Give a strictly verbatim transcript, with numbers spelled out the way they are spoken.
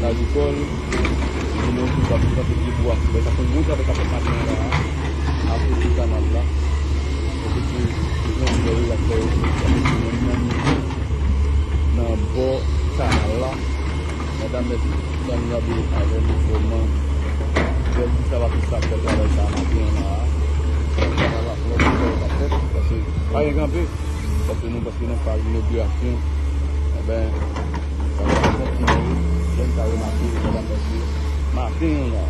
Agrikòl, epi nou tou ap kanpe pye bwa. Sa se yon gwo travay k ap fèt maten an la a, akote kanal la. Kote ke jan flè yo ap fè yo, ap fè yo nan nivo nan bò kanal la. Medam, mèt, Sandra Bey avè nou vrèman. Bèl ti travay ki sa fè travay sa maten an la a. Kanal la, fò nou fè sa fèt, paske pa gen kanpe. Paske nou, paske nan faz inogirasyon, enben, sa va kontinye, jan n ka remake, medam, mesye, maten an la.